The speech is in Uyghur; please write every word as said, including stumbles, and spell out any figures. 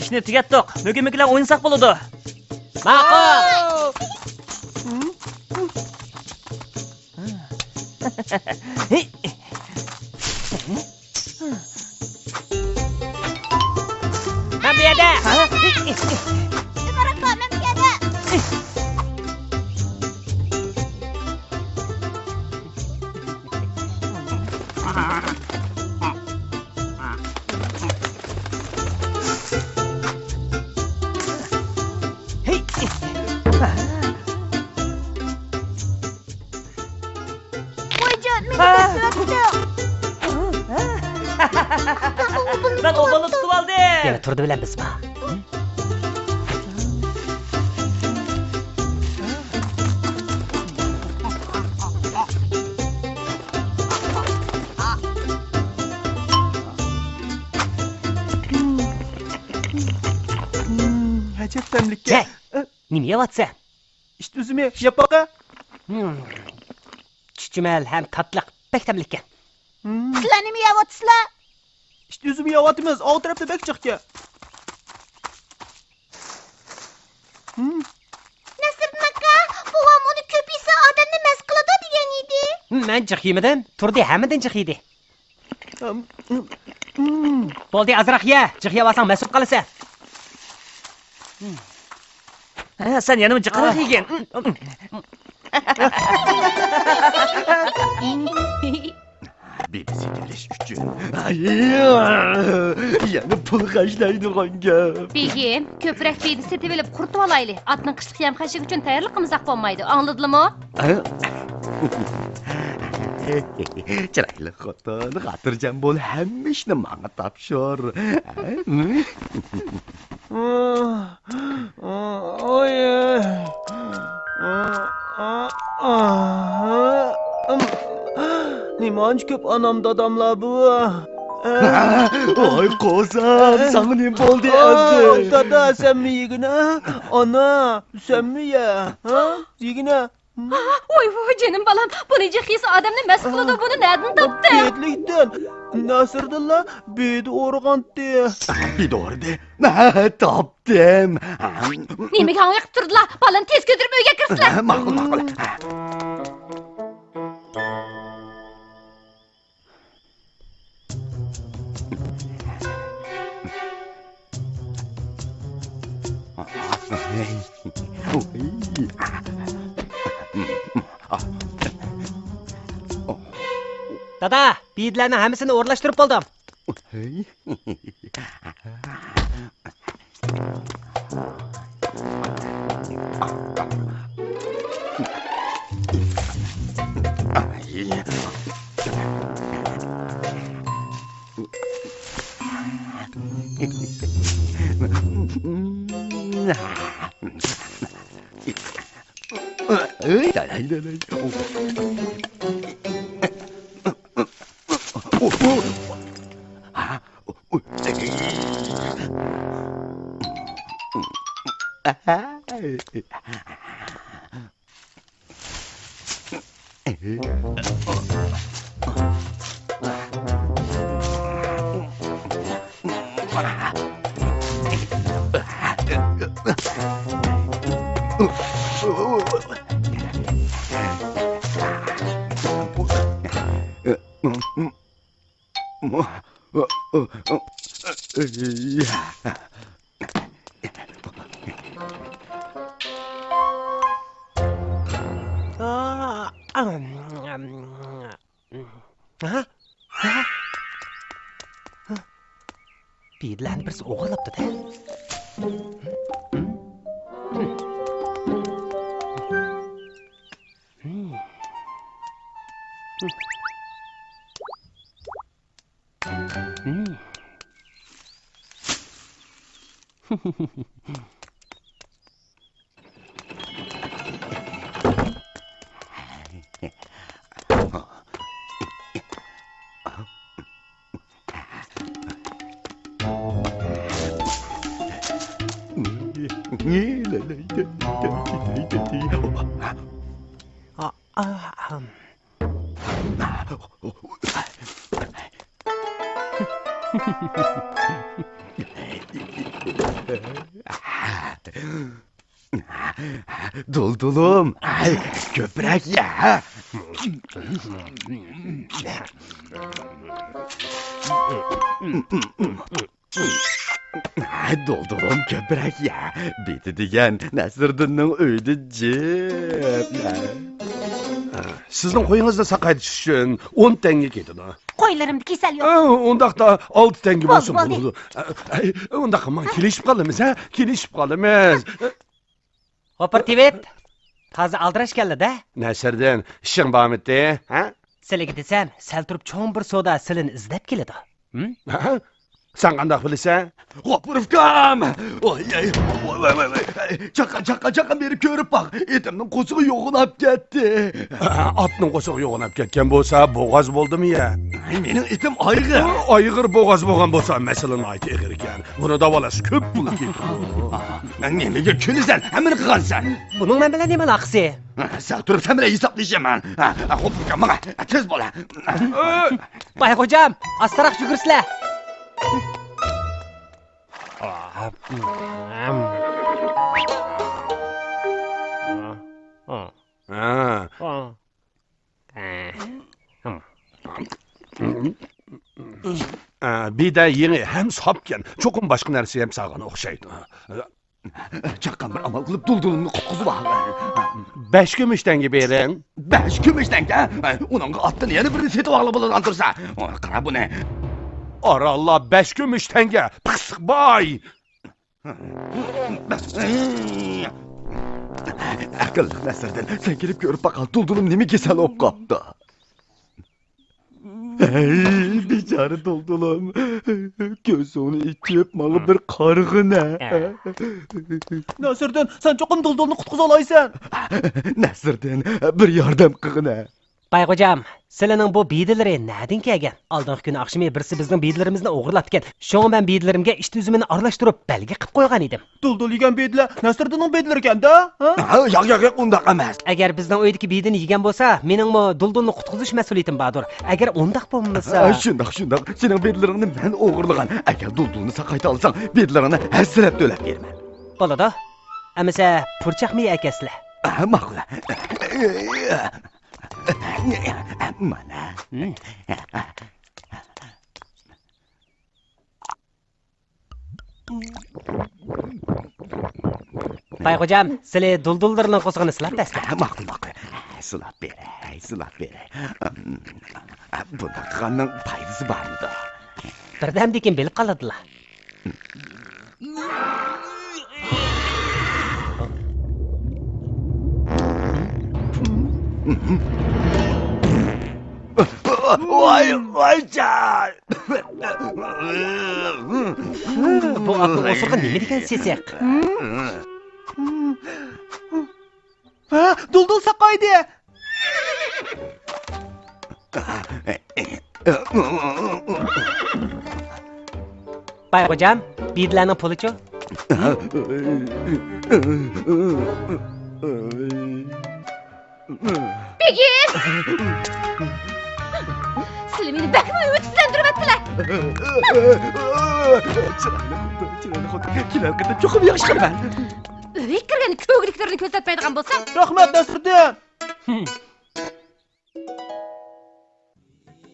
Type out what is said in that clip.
ئىشنى تۈگەتتۇق. مۆكۈن-مۆكۈنلەپ ئوينىساق بولىدۇ. ماقۇل. مەن بۇ يەردە. ئۆمەر ئاكا، مەن بۇ يەردە. ۋايجان، مېنى دەسسىۋەتتىڭ. مەن ئوبالنى تۇتۇپ ئالدىم. يەنە تۇردى بىلەن بىز بار. ئەجەب تەملىككەن. نېمە يەۋاتسەن؟ ئىت ئۈزۈمى يەپ باقە. چۈچۈمەل ھەم تاتلىق، بەك تەملىككەن. سىلەر نېمە يەۋاتىسىلەر؟ ئىت ئۈزۈمى يەۋاتىمىز، ئاۋۇ تەرەپتە بەك جىقكەن. نەسىردىن ئاكا، بوۋام ئۇنى كۆپ يېسە ئادەمنى مەست قىلىدۇ دېگەن ئىدى. مەن جىق يېمىدىم، تۇردى ھەممىدىن جىق يېدى. بولدى، ئازراق يە، جىق يەۋالساڭ مەست بولۇپ قالىسەن. ھە، سەن يەنىمۇ جىقراق يېگىن. بېدە سېتىۋېلىش ئۈچۈن. ئاي، يەنە پۇل خەجلەيدىغان گەپ. بېگىم، كۆپرەك بېدە سېتىۋېلىپ قۇرۇتۇۋالايلى. ئاتنىڭ قىشلىق يەم-خەشىكى ئۈچۈن تەييارلىق قىلمىساق بولمايدۇ. ئاڭلىدىلىمۇ؟ ھە؟ چىرايلىق خوتۇن، خاتىرجەم بول، ھەممە ئىشنى ماڭا تاپشۇر. نېمانچە كۆپ ئانام داداملار بۇ. ۋاي قوزام، ساڭا نېمە بولدى ئەمدى؟ دادا، سەنمۇ يېگىنە؟ ئانا، سەنمۇ يە. ھە؟ يېگىنە. ۋاي، ۋاي، جېنىم بالام، بۇنى جىق يېسە ئادەمنى مەست قىلىدۇ، بۇنى نەدىن تاپتىڭ؟ بېدىلىكتىن. نەسىردىنلا بېدە ئورىغانتى. بېدە ئورىدى؟ ھە، تاپتىم. نېمىگە ھاڭۋېقىپ تۇردىلا؟ بالىنى تېز كۆتۈرۈپ ئۆيگە كىرسىلە. ماقۇل، ماقۇل. دادا، بېدىلەرنىڭ ھەممىسىنى ئورۇنلاشتۇرۇپ بولدۇم. بېدىلەرنى بىرسى ئوغرىلاپتۇ-دە. ھا، دۇلدۇلۇم، كۆپرەك يە. دۇلدۇلۇم، كۆپرەك يە. بېتى دېگەن نەسىردىننىڭ ئۆيىدە جىم. سىزنىڭ قويىڭىزنى ساقايتىش ئۈچۈن ئون تەڭگە كېتىدۇ. قويلىرىمدا كېسەل يوق. ئۇنداقتا ئالتە تەڭگە بولسا بولدى. ئۇنداقتا ماڭا كېلىشىپ قالىمىز، ھە؟ كېلىشىپ قالىمىز. ھوپۇر تىۋىت! تازا ئالدىراش كەلدى-دە. نەسىردىن، ئىشىڭ بارمىتى، ھە؟ سىلىگە دېسەم، سەل تۇرۇپ چوڭ بىر سودا سىلىنى ئىزدەپ كېلىدۇ. ھە؟ سەن قانداق بىلىسەن؟ ھوپۇر ئۇكام! ۋاي، ۋاي، ۋاي، ۋاي، ۋاي. چاققان، چاققان، چاققان، بېرىپ كۆرۈپ باق. ئېتىمنىڭ قورسىقى يوغىناپ كەتتى. ئاتنىڭ قورسىقى يوغىناپ كەتكەن بولسا، بوغاز بولدىمۇ يە؟ مېنىڭ ئېتىم ئايغىر. ئايغىر بوغاز بولغان بولسا، مەسىلە ناھايىتى ئېغىر ئىكەن. بۇنى داۋالاش كۆپ بولۇپ كېتىدۇ. نېمىگە كۈلىسەن؟ ھەممىنى قىلغانسەن. بۇنىڭ مەن بىلەن نېمە ئالاقىسى؟ سەل تۇرۇپ سەن بىلەن ھېسابلىشىمەن. خوپ، ماڭا تېز بول. باي خوجام، ئاستىراق يۈگۈرسىلە. ئە، بىدە يېڭى ھەم ساپكەن. چوقۇم باشقا نەرسە يەپ سالغان ئوخشايدۇ. چاققان، بىر ئامال قىلىپ دۇلدۇلۇمنى قۇتقۇزۇۋال. بەش كۈمۈش تەڭگە بېرىڭ. بەش كۈمۈش تەڭگە؟ ئۇنىڭغا ئاتتىن يەنە بىرنى سېتىۋالغىلى بولىدىغان تۇرسا. قارا بۇنى. ئارانلا بەش كۈمۈش تەڭگە. پىخسىق باي. ئەقىللىق نەسىردىن، سەن كېلىپ كۆرۈپ باققىن، دۇلدۇلۇم نېمە كېسەل بولۇپ قاپتۇ؟ ھەي، بىچارە دۇلدۇلۇم، كۆزۈڭنى ئېچىپ ماڭا بىر قارىغىنە. نەسىردىن، سەن چوقۇم دۇلدۇلنى قۇتقۇزالايسەن. نەسىردىن، بىر ياردەم قىلغىنە. باي خوجام، سىلىنىڭ بۇ بىدىلىرى نەدىن كەلگەن؟ ئالدىنقى كۈنى ئاخشىمى بىرسى بىزنىڭ بىدىلىرىمىزنى ئوغرىلاپتىكەن. شۇڭا مەن بىدىلىرىمگە ئىت ئۈزۈمىنى ئارىلاشتۇرۇپ بەلگە قىلىپ قويغان ئىدىم. دۇلدۇل يېگەن بىدىلە نەسىردىننىڭ بىدىلىرىكەن-دە، ھە؟ ھە، ياق، ياق، ياق، ئۇنداق ئەمەس. ئەگەر بىزنىڭ ئۆيدىكى بىدىنى يېگەن بولسا، مېنىڭمۇ دۇلدۇلنى قۇتقۇزۇش مەسئۇلىيىتىم باردۇر. ئەگەر ئۇنداق بولمىسا. ھە، شۇنداق، شۇنداق. سېنىڭ بىدىلىرىڭنى مەن ئوغرىلىغان. ئەگەر دۇلدۇلنى ساقايتالىساڭ، بىدىلىرىڭنى ھەسسىلەپ تۆلەپ بېرىمەن. بولىدۇ. ئەمىسە پۇرچاقمۇ ئەكەلسىلە. ھە، ماقۇل. مانا. باي خوجام، سىلى دۇلدۇللىرىنىڭ قورسىقىنى سىلاپ بەرسىلە. ماقۇل، ماقۇل. سىلاپ بېرەي، سىلاپ بېرەي. بۇنداق قىلغاننىڭ پايدىسى بارمىدۇ؟ بىردەمدىن كېيىن بىلىپ قالىدىلا. ۋاي، ۋايجان! بۇ ئاقىل ئوسۇرغا نېمە دېگەن سېسىق؟ ھە، دۇلدۇل ساقايدى! باي خوجام، بىدىلەرنىڭ پۇلىچۇ؟ بېگىم! سىلى مېنى بەكمۇ ئۈمىدسىزلەندۈرۈۋەتتىلە. چىرايلىق، چىرايلىق خوتۇن. كېلەر قېتىم چوقۇم ياخشى قىلىمەن. ئۆيگە كىرگەندە كۆگىلىكلىرىنى كۆرسەتمەيدىغان بولسا. رەھمەت، نەسىردىن.